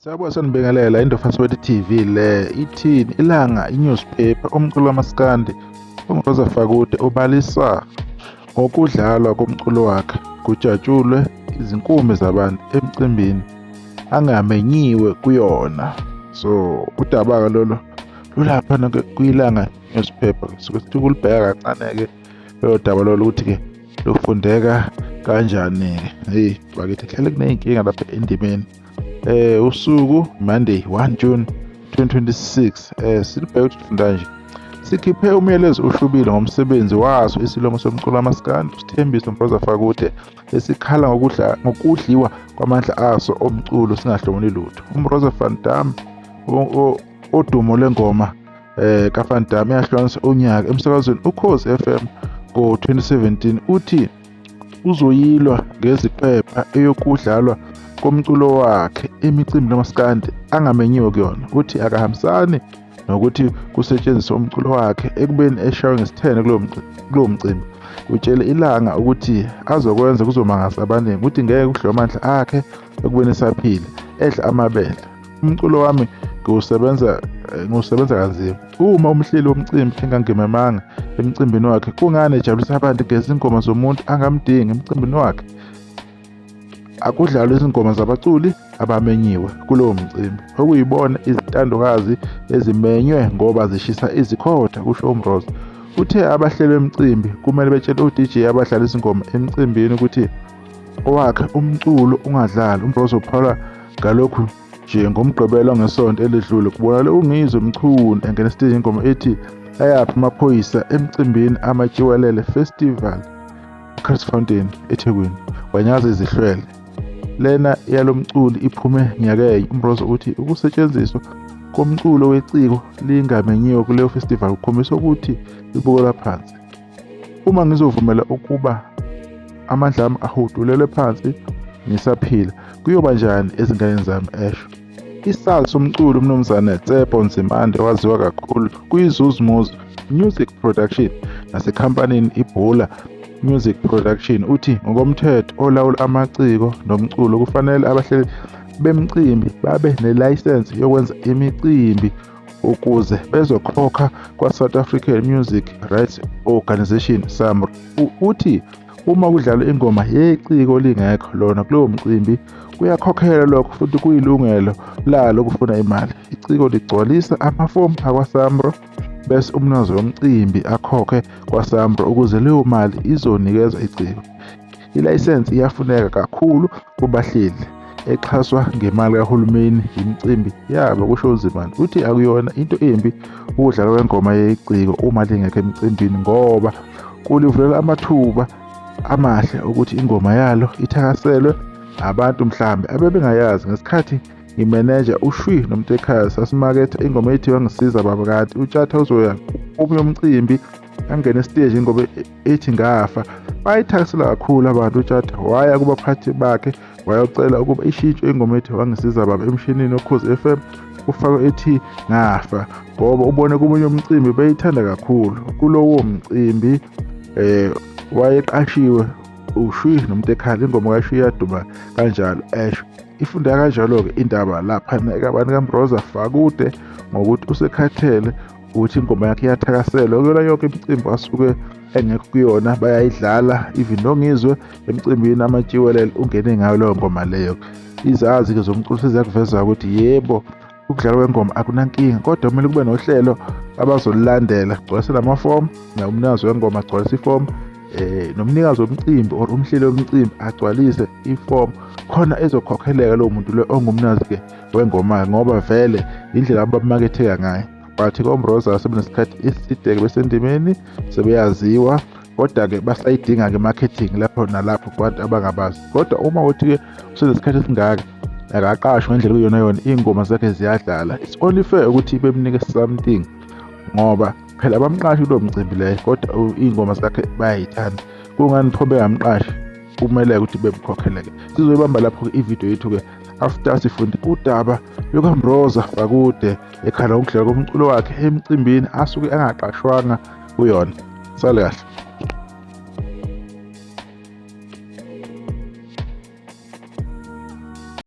Sabuya sanibingelela Indofasweti TV le ithini Ilanga i-newspaper umculo wamaskandi uMroza Fakude ubalisa ngokudlalwa komculo wakhe kujatshulwe izinkumbi zabantu emcimbini angamenyiwe kuyona. So udaba-ke lolo lulapha kwiLanga newspaper, suke sithi ukulibheka kancane-ke lolo daba lolo ukuthi-ke lufundeka kanjani-ke. Hheyi bakithi kuhlale kuney'nkinga lapha endimeni. Usuku Monday 1 June 2026, silibheke ukuthi lufunda nje. Sikhiphe umyalezo oshubile ngomsebenzi waso isilomo somculo wamaskandi uSithembiso Mroza Fakude esikhala ngokudliwa kwamandla aso omculo singahlomuli lutho. UMroza Van Damme odumo lengoma kaVan Damme yahlukanisa unyaka emsakazweni Ukhozi FM ngo-2017 uthi uzoyilwa ngezikhwepha eyokudlalwa komculo wakhe emicimbini kamaskandi angamenyiwe kuyona. Uthi akahambisani nokuthi kusetshenziswe umculo wakhe ekubeni eshaywe ngesithende kulowo mcimbi. Utshele Ilanga ukuthi azokwenza kuzomangaza abaningi, uthi ngeke kudliwe amandla akhe ekubeni esaphila edla amabele. Umculo wami ngiwusebenza kanzima. Uma umhleli womcimbi engangimemanga emcimbini wakhe, kungani ejabulisa abantu ngezingoma zomuntu angamdingi emcimbini wakhe? Akudlalwe izingoma zabaculi abamenyiwe kulowo mcimbi, okuyibona izintandokazi ezimenywe ngoba zishisa izikhotha, kusho uMroza. Uthe abahleli bemicimbi kumele betshele o-DJ abadlala izingoma emcimbini ukuthi owakhe umculo ungadlali. UMroza uphawula ngalokhu nje ngoMgqibelo ngesonto elidlule kubonakale uNgizwe Mchunu engena esiteji ingoma ethi Ayaphi Amaphoyisa emcimbini Amatshiwelele Festival Chris Fountain eThekwini, wanyaza izihlwele. Lena yalo mculi iphume nyakenye. UMroza uthi ukusetshenziswa komculo weciko lingamenyiwe kuleyo festival kukhombisa ukuthi libukelwa phansi. Uma ngizovumela ukuba amandla ami ahudulelwe phansi ngisaphila, kuyoba njani ezinganeni zami, esho. Isazi somculo uMnumzane Tshepo Nzimande waziwa kakhulu kwiZuzmuz Music Production nasekhampanini iBhula Music Production uthi ngokomthetho olawula amaciko nomculo kufanele abahleli bemicimbi babe nelayisensi yokwenza imicimbi ukuze bezokhokha kwa-South African Music Rights Organisation SAMRO. Uthi uma kudlalwa ingoma yeciko lingekho lona kulowo mcimbi kuyakhokhelwa lokho futhi kuyilungelo lalo ukufuna imali. Iciko ligcwalisa amafomu akwa-SAMRO bese umnikazi womcimbi akhokhe kwa-SAMRO ukuze leyo mali izonikezwa iciko. Ilayisensi iyafuneka kakhulu kubahleli exhaswa ngemali kahulumeni imicimbi yabo, kusho uNzimande. Uthi akuyona into embi ukudlalwa kwengoma yeciko uma lingekho emcimbini ngoba kulivulela amathuba amahle ukuthi ingoma yalo ithakaselwe abantu mhlambe abebengayazi. Ngesikhathi ngimeneja uShwi noMtekhaya sasimaketha ingoma ethi Wangisiza Baba, kanti uTshatha uzoya komunye umcimbi angene esiteji ingoma ethi Ngafa. Bayithakasela kakhulu abantu. UTshatha waya kubaphathi bakhe wayocela ukuba ishintshwe ingoma ethi Wangisiza Baba emshinini woKhozi FM kufakwe ethi Ngafa ngoba ubone komunye umcimbi beyithanda kakhulu. Kulowo mcimbi wayeqashiwe uShwi noMtekhaya, ingoma kaShwi yaduma kanjalo, esho. Ifunda kanjalo-ke indaba lapha ekabani kaMroza Fakude ngokuthi usekhathele ukuthi ingoma yakhe iyathakaselwa kuyona yonke imicimbi asuke engekho kuyona bayayidlala. Even noNgizwe emcimbini Amatshiwelele ungene ngayo leyo ngoma leyo. Izazi-ke zomculo seziyakuveza ukuthi yebo ukudlalwa kwengoma akunankinga, kodwa kumele kube nohlelo abazolulandela. Gcwalise lamafomu, umnikazi wengoma agcwalise ifomu, nomnikazi womcimbi or umhleli womcimbi agcwalise ifomu khona ezokhokheleka lowo muntu lo ongumnikazi-ke wengoma, ngoba vele indlela abamaketheka ngayo. But koMroza sebenesikhathi eside-ke besendimeni, sebeyaziwa, kodwa-ke basayidinga-ke marketing lapho nalapho kubantu abangabazi. Kodwa uma uthi-ke usenesikhathi esingaka akaqashwa ngendlela kuyona yona, iy'ngoma zakhe ziyadlala, it's only fair ukuthi bemnike something ngoba phela abamqashi kulowo mcimbi leyo, kodwa iy'ngoma zakhe bayayithanda. Kungani pho bengamqashi? Kumele ukuthi bemkhokheleke. Sizoyibamba lapho-ke ividiyo yethu-ke after sifunde udaba lukaMroza Fakude ekhala ngokudlala komculo wakhe emcimbini asuke angaqashwanga kuyona. Sale kahle.